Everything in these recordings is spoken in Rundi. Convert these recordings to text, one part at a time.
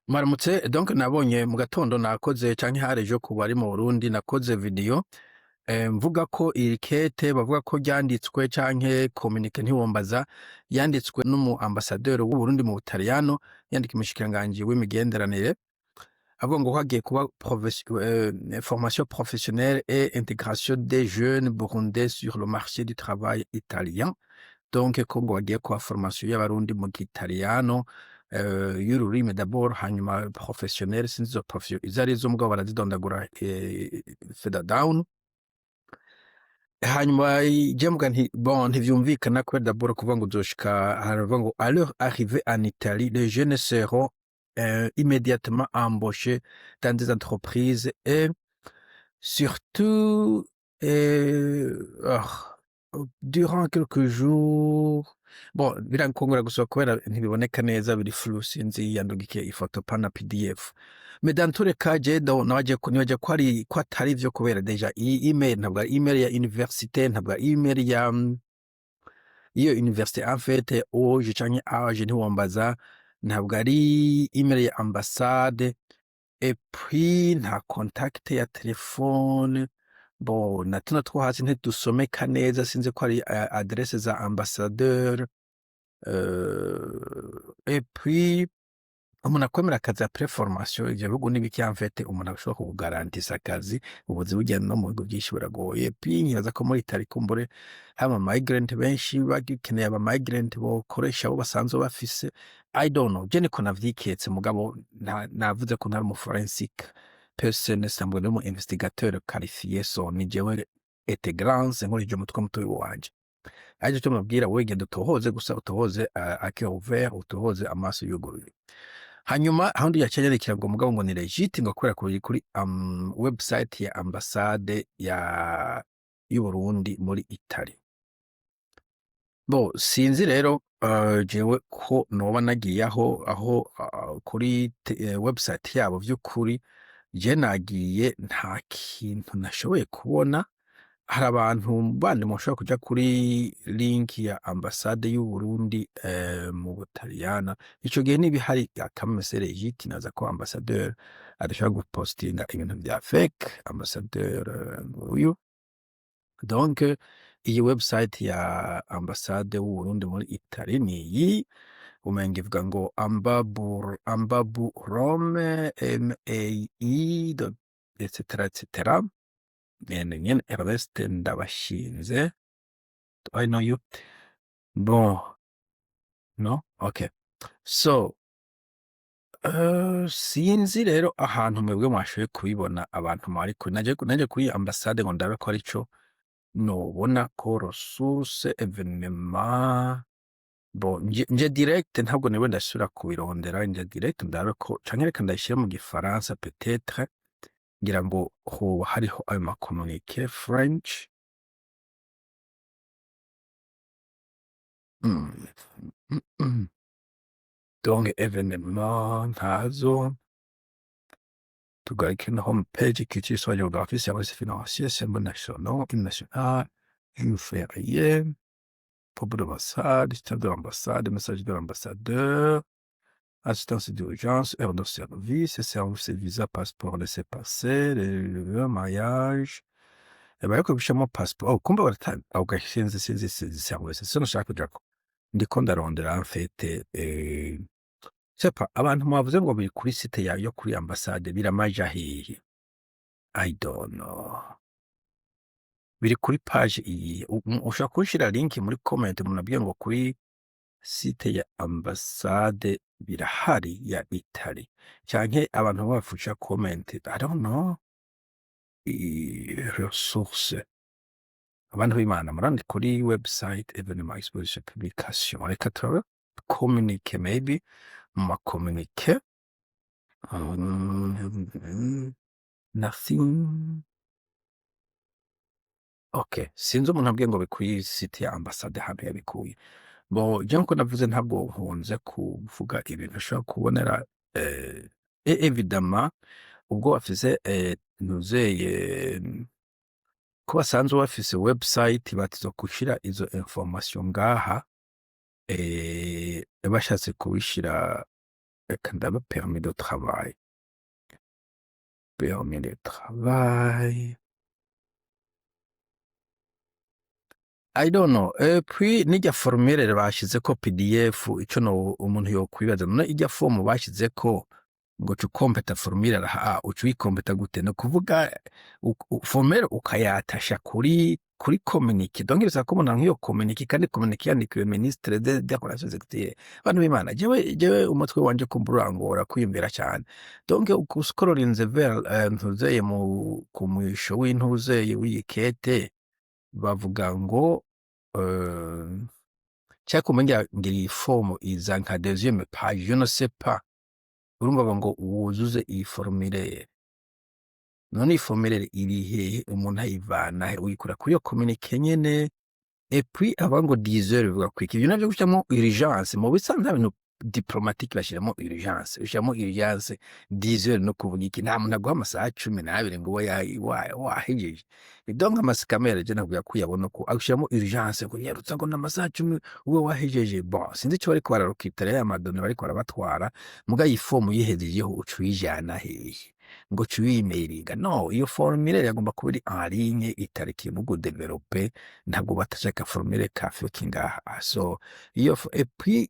Mwaramutse. Donc nabonye mu gatondo nakoze, canke hari ejo ku bari mu Burundi, nakoze video mvuga ko iri kete bavuga ko ryanditswe canke communiqué, ntiwombaza, yanditswe n'umu ambassadeur w'u Burundi mu Butaliyano, yandika umushikiranganji w'imigenderanire, avuga ngo hagiye kuba formation professionnelle et intégration des jeunes burundais sur le marché du travail italien. Donc ko ngo bagiye kuba formation y'Abarundi mu Gitaliyano, y'ururimi d'abord, hanyuma professionnel, sinzi izo profession izo arizo, mugabo barazidondagura further down. Hanyuma je mvuga nti bon, ntivyumvikana, kubera d'abord kuvuga ngo uzoshika, haravuga ngo: "À leur arrivée en Italie, les jeunes seront immédiatement embauchés dans des entreprises et surtout oh, durant quelques jours." Bon, birankongora gusa kubera ntibiboneka neza, biri flou, sinzi yandugikiye ifoto pana PDF. Mais dans tous les cas, je nawaje nibaje ko ari ko atari vyo, kubera déjà iyi email ntabwo ari email ya université, ntabwo ari email ya iyo université en fait, oje canke aje, ntiwombaza, ntabwo ari email ya ambassade, et puis nta contact ya telefone. Bon, na tuno two hasi ntidusomeka neza, sinzi ko ari adresse za ambassadeur. Et puis umuntu akwemera akazi après formation, ivyo bihugu n'ibiki en fait, umuntu ashobora kukugarantisa akazi? Ubuzi bugenda no mu bihugu vyinshi buragoye. Puis nkibaza ko muri Italy kumbure haba migrant benshi, bagikeneye aba migrant bokoresha abo basanzwe bafise. I don't know, je niko navyiketse, mugabo navuze ko ntari umu forensic person, sambwe n'umu investigateur qualifié, so ni jewe ete grance nkoresheje umutwe mutoyi wanje. Ariko icyo mubwira, wowe genda utohoze gusa, utohoze à cœur ouvert, utohoze amaso yuguruye. Hanyuma ahandi yaciye anyandikira ngo mugabo ngo ni legit, ngo kubera ko biri kuri website ya ambasade ya y'Uburundi muri Italy. Bo sinzi rero jewe ko noba nagiye aho kuri website yabo vy'ukuri. Je nagiye, nta kintu nashoboye kubona. Hari abantu bandi mushobora kuja kuri link ya ambasade y'Uburundi mu Butaliyana. Ico gihe niba ihari akamese legit, naza ko ambassadeur adashobora gupostinga ibintu vya fake. Ambassadeur uyu, donc iyi website ya ambasade w'Uburundi muri Italy ni iyi, umenga ivuga ngo ambabu ambabu Rome mae etc etc. Nyene nyene Ernest Ndabashinze. Do I know you? Bon, no, okay. So sinzi rero ahantu mwebwe mwashoboye kubibona, abantu mwari kuri naje kuri ambasade ngo ndabe ko arico nobona ko ressource événement. Bon, nje direct, ntabwo niwe ndasubira kubirondera, nje direct ndabe ko, canke reka ndayishire mu Gifaransa, peut-être ngira ngo hoba hariho ayo ma communiqué French. Donc événement ntazo. Tugaruke na home page: culture, histoire, géographie, services financiers, symboles nationaux, hymne national, jour férié, propos de l'ambassade, système de l'ambassade, message de l'ambassadeur, assistance d'urgence, heure de service, service visa, passeport, laissez-passer, le mariage. Bariko gushiramo passeport. Oh, kumbe barata okay, sinzi service sino nshaka kujako, ndiko ndarondera en fait. C'est pas abantu mwavuze ngo biri kuri site ya yo kuri ambasade, biramaja hehe? I don't know. Biri kuri page iyi? Ushobora kushira link muri comment, umuntu abwiye ngo kuri site ya ambasade birahari ya Italy, canke abantu bafusha comment, I don't know. Ressource, abantu b'Imana, murandi kuri website, événement, exposition, publication, reka turabe communiqué, maybe mu ma communiqué. Nothing. Okay, sinzi umuntu abwiye ngo bikwiye site ya ambasade hano yabikuye. Bon, je nkuko navuze, ntabwo nkunze kuvuga ibintu ushobora kubonera et évidemment ubwo bafise ntuzeye ko basanzwe bafise website, batizo gushira izo information ngaha bashatse kubishira. Reka ndabe permis de travail, permis de travail. I don't know. Puis n'irya formulaire bashizeko PDF, ico no umuntu yokwibaza, none irya form bashizeko ngo uca ukompeta formulaire aha, uca uyikompeta gute? No kuvuga formulaire ukayatasha kuri communiqué. Donc bisaba ko umuntu nk'iyo communiqué, kandi communiqué yandikiwe ministre des relations extérieures. Bantu b'Imana, jewe umutwe wanje kumbura urangora kwiyumvira cyane. Donc uscrollinze vers ntuzeye mu ku mwisho w'intuzeye w'iyikete, bavuga ngo cyangwa kumenga ngira iyi forme iza nka deuxième page, je ne sais pas. Urumva bavuga ngo wuzuze iyi formulaire. None iyi formulaire iri hehe? Umuntu ayivana he? Uyikura kuri iyo communiqué nyene? Et puis aba ngo 10 heures bivuga kwiki? Ibyo navyo gushyiramo urgence, mu bisanzwe nta bintu diplomatique bashyiramo urgence. Ushyiramo urgence 10 heures no kuvuga iki? Nta muntu aguha amasaha 12 ngo ube wahejeje. Donc amasikamere je nakubwira ko uyabona ko agushyiramo urgence ngo nyarutsa, ngo n'amasaha 10 ube wahejeje. Bon, sinzi ico bariko bararokita rero, ama données bariko barabatwara. Muga iyi forme uyihejejeho, uca uyijana hehe? Ngo uca uyimailinga? No, iyo formulaire yagomba kuba iri en ligne, itariki mu développer. Ntabwo batashaka formulaire ka fake ngaha. So iyo et puis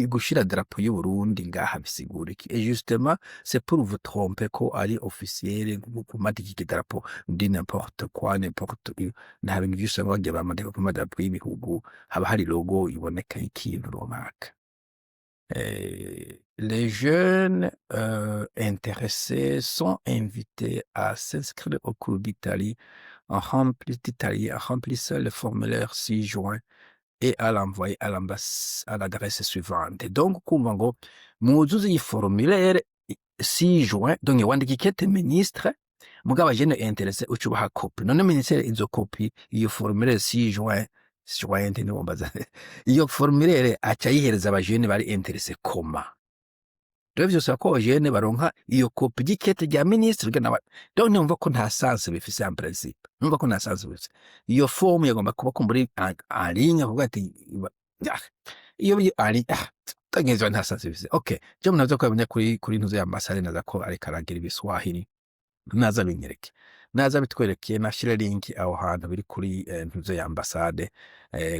gushira drapeau y'u Burundi ngaha bisigura iki? Et justement, c'est pour vous tromper ko ari officiel. Kumanika iki drapeau ndi n'importe quoi, n'importe où. Nta bintu vyose bagiye bamanika ku madarapo y'ibihugu, haba hari logo iboneka y'ikintu runaka. Les jeunes intéressés sont invités à s'inscrire au cours d'Italie en remplissant le formulaire ci-joint et à l'envoyer à l'adresse suivante. Donc kumva ngo mwuzuze iyi formulaire ci-joint, donc wandika ikete ministre, mugabo jeunes intéressés uca ubaha copie. None ministère izo copie, iyo formulaire ci-joint, jointe niwombaza, iyo formulaire aca ayihereza abajene bari intéressés koma? Rero vyose ko abajene baronka iyo copie y'ikete rya ministre kugira donc numva ko nta sens bifise. En principe numva ko nta sens bifise. Iyo forme yagomba kuba kumburi en ligne, kuvuga ati ah, iyo biri en ligne, ah, tangezwa, nta sens bifise. Okay, je munazo ko yabonye kuri ntuzo ya ambassade, naza ko ariko aragira ibiswahili, naza binyereke, naza bitwerekeye, nashire link aho hantu biri kuri ntuzo ya ambassade,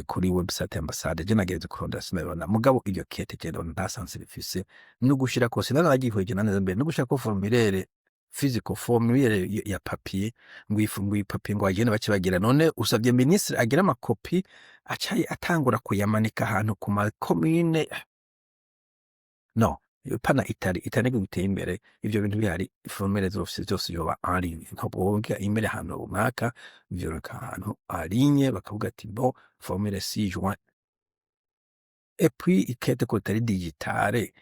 kuri website ya ambassade. Je nagereze kurondera sinabibona. Mugabo iryo kete je ndabona nta sens bifise no gushira kose naragihweje neza mbere no gushira ko formulaire physical, formulaire ya papier, ngo ifu ngo papier ngo bagende bace bagira. None usavye ministre agira amakopi, aca atangura kuyamanika ahantu ku makomine? No pana Itali, Itali nibwo biteye imbere. Ivyo bintu bihari, formulaire zose zose yoba en ligne. Ntabwo wobwira email ahantu runaka, vyoreka ahantu en ligne, bakavuga ati bon, formulaire ci-joint. Et puis ikete ko itari digitale,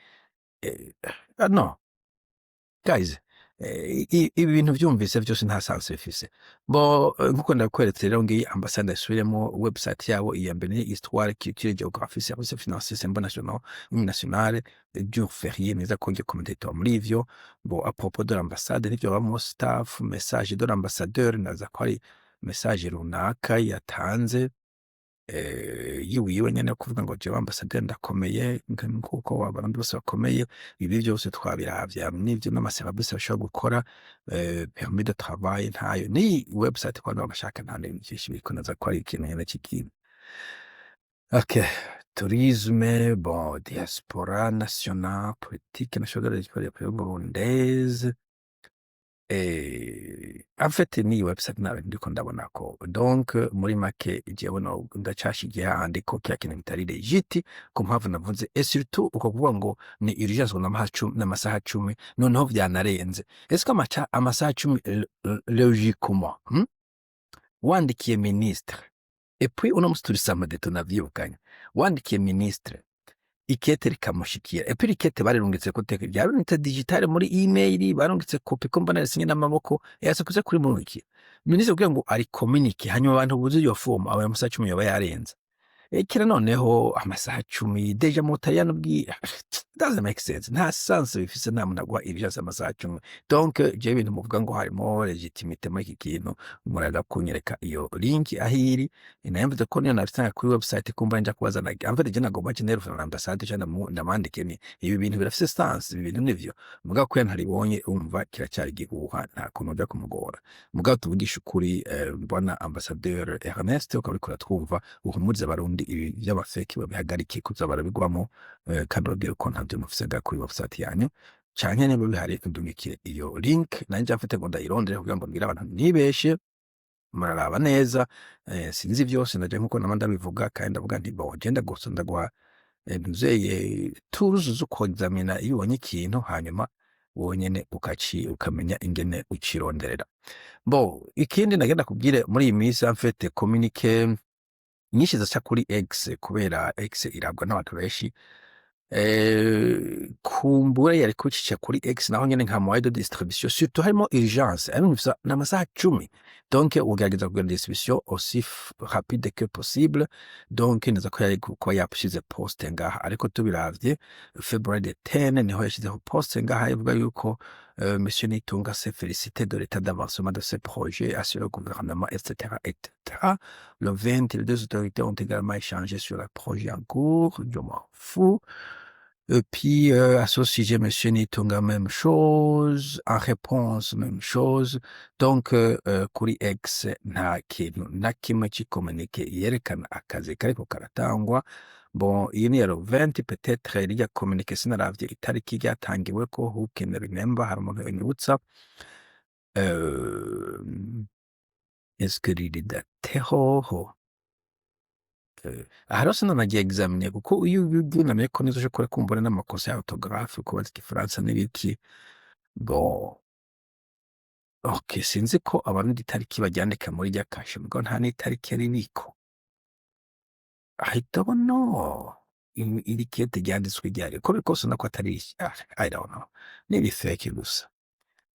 ah, no guys, ibi bintu vyumvise vyose nta sens bifise. Bo nkuko ndakweretse rero, ngiyi ambassade, isubiremo website yabo. Iya mbere ni histoire, culture, géographie, service financier, symbole national, hymne national, jour férié. Neza ko ngiye commentateur muri ivyo. Bon, à propos de l'ambassade nivyo bamo, staff, message de l'ambassadeur, naza ko ari message runaka yatanze yiwiwe nyene, kuvuga ngo jewe ambassadeur ndakomeye nkuko abandi bose bakomeye. Ibi vyose twabiravye n'ivyo n'amaserivisi bashobora gukora. Permis de travail ntayo ni website kwa bashaka, nta bintu vyinshi biriko, naza ko ari ikintu nyene c'ikintu. Ok, tourisme, bon, diaspora nationale, politique nationale de la diaspora burundaise. En fait ni website nawe ndiko ndabona ko, donc muri make jewe no ndacashigiye hahandi ko kiriya kintu bitari légit ku mpamvu navuze. Et surtout uko kuvuga ngo ni urgence, ngo n'amasaha 10, noneho vyanarenze. Est-ce que amasaha 10 logiquement, Wandikiye ministre, et puis uno musi turi samedi, tunavyibukanya, wandikiye ministre ikete rikamushikira, et puis ikete barirungitse ko teke ryarungitse digitale muri email, barungitse copie ko mbona risinye n'amaboko, yasa kuza kuri murungikira ministre kugira ngo ari communique, hanyuma abantu buzuye iyo forme, abo amasaha 10 yoba yarenze. Kira noneho amasaha 10 déjà mu Butaliyani ubwi doesn't make sense, nta sens bifise, nta muntu aguha urgence amasaha 10. Donc jewe ibintu muvuga ngo harimo légitimité muri iki kintu, muraza kunyereka iyo link aho iri. Nayo mvuze ko niyo nabisanga kuri website, kumva nja kubaza na en fait je nagomba nce na ambassade cyangwa ndamwandike ni ibi bintu birafise sens, ibi bintu nivyo. Mugabo ko ntaribonye, umva kiracyari igihuha, nta kuntu nja kumugora. Mugabo tuvugishe ukuri, mbona ambassadeur Ernest ukaba uriko uratwumva, uhumurize Abarundi, ibi vy'ama fake babihagarike kuza barabigwamo, kandi babwire ko ntavyo mufise nga kuri website yanyu, canke niba bihari ndungikire iyo link nanje mfite ngo ndayirondere kugira ngo mbwire abantu ntibeshe. Muraraba neza, sinzi vyose ndaje nkuko nama ndabivuga, kandi ndavuga nti bon, je ndagusa ndaguha ntuzeye tools zo kwexamina iyo ubonye ikintu, hanyuma wowe nyene ukaci ukamenya ingene ucironderera. Bon, ikindi nagenda kubwire muri iyi minsi, en fait communiqué nyinshi zica kuri X, kubera X irabwa n'abantu benshi. Kumbure yari kubicisha kuri X naho nyene nka moyen de distribution, surtout harimo urgence, harimo n'amasaha 10, donc ugerageza kugira distribution aussi rapide que possible. Donc neza ko yari kuba yashize post ngaha, ariko tubiravye February the 10 niho yashizeho post ngaha ivuga yuko Monsieur Nitunga s'est félicité de l'état d'avancement de ce projet, assure le gouvernement, etc., etc. Le 20, les deux autorités ont également échangé sur le projet en cours. Je m'en fous. Et puis, à ce sujet, Monsieur Nitunga, même chose. En réponse, même chose. Donc, kuri X, nta kintu na kimwe c'icommuniqué yerekana akazi kariko karatangwa. Bon, iyi ni ya 20, peut-être rirya communiqué sinaravye itariki ryatangiweko. Who can remember? Hari umuntu yonyibutsa? Est-ce que riri daté hoho? Aha rero sinanagiye examiner, kuko iyo ubyunamye ko nizo ushobora kumbona n'amakosa ya orthographe, kubaza igifaransa n'ibiki. Bon, ok, sinzi ko Abarundi itariki baryandika muri rya kashe, mugabo nta n'itariki ririko. I don't know. Iri kete ryanditswe ryari, ko biri nako atari, ah, I don't know. Ni fake gusa.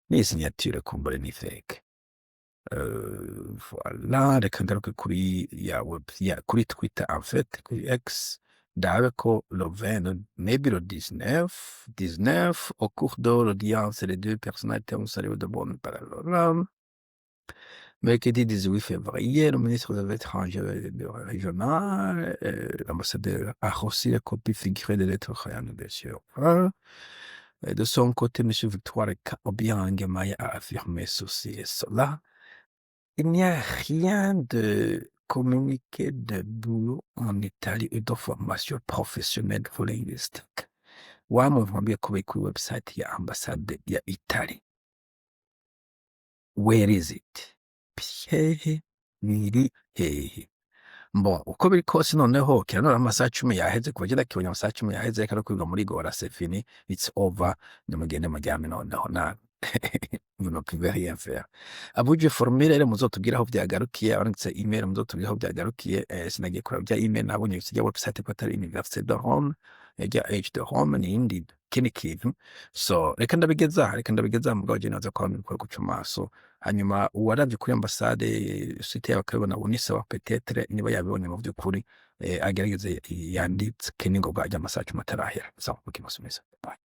Ni signature kumbure ni fake. Voilà, reka ngaruke kuri ya web ya kuri Twitter, en fait kuri X, ndabe ko le 20, maybe le 19 19, au cours de l'audience, les deux personnalités ont salué de bonnes paroles. Mercredi 18 février, le ministre des Affaires étrangères régional, l'ambassadeur a reçu la copie figurée de lettres rien, bien sûr. Et de son côté, M. Victoire Obiang Maya a affirmé ceci et cela. Il n'y a rien de communiqué de boulot en Italie et de formation professionnelle pour linguistique. Wa muntu wambwiye ko biri kuri website ya ambasade ya Italy. Where is it? Hehe? Biri hehe? Bon, uko biri kose noneho kira none amasaha 10 yaheze, kuva kera kibonye amasaha 10 yaheze, reka no kwiga muri gora, c'est fini, it's over, nimugende muryame noneho, na vous ne pouvez rien faire. Abuje formule rero muzotubwira aho vyagarukiye, abanditse email muzotubwira aho vyagarukiye. Sinagiye kuraba bya email, nabonye kijya website ko atari Université de Rome, rya H de Rome ni indi kindi kintu. So reka ndabigeza, mugabo je naza kwa bikora guca amaso. Hanyuma uwaravye kuri ambasade site yabo akabibona, unisaba peut-être niba yabibonye mu vy'ukuri, agerageze yanditse ningoga ajya amasaha 10 atarahera. So, mukimusumiza. Bye.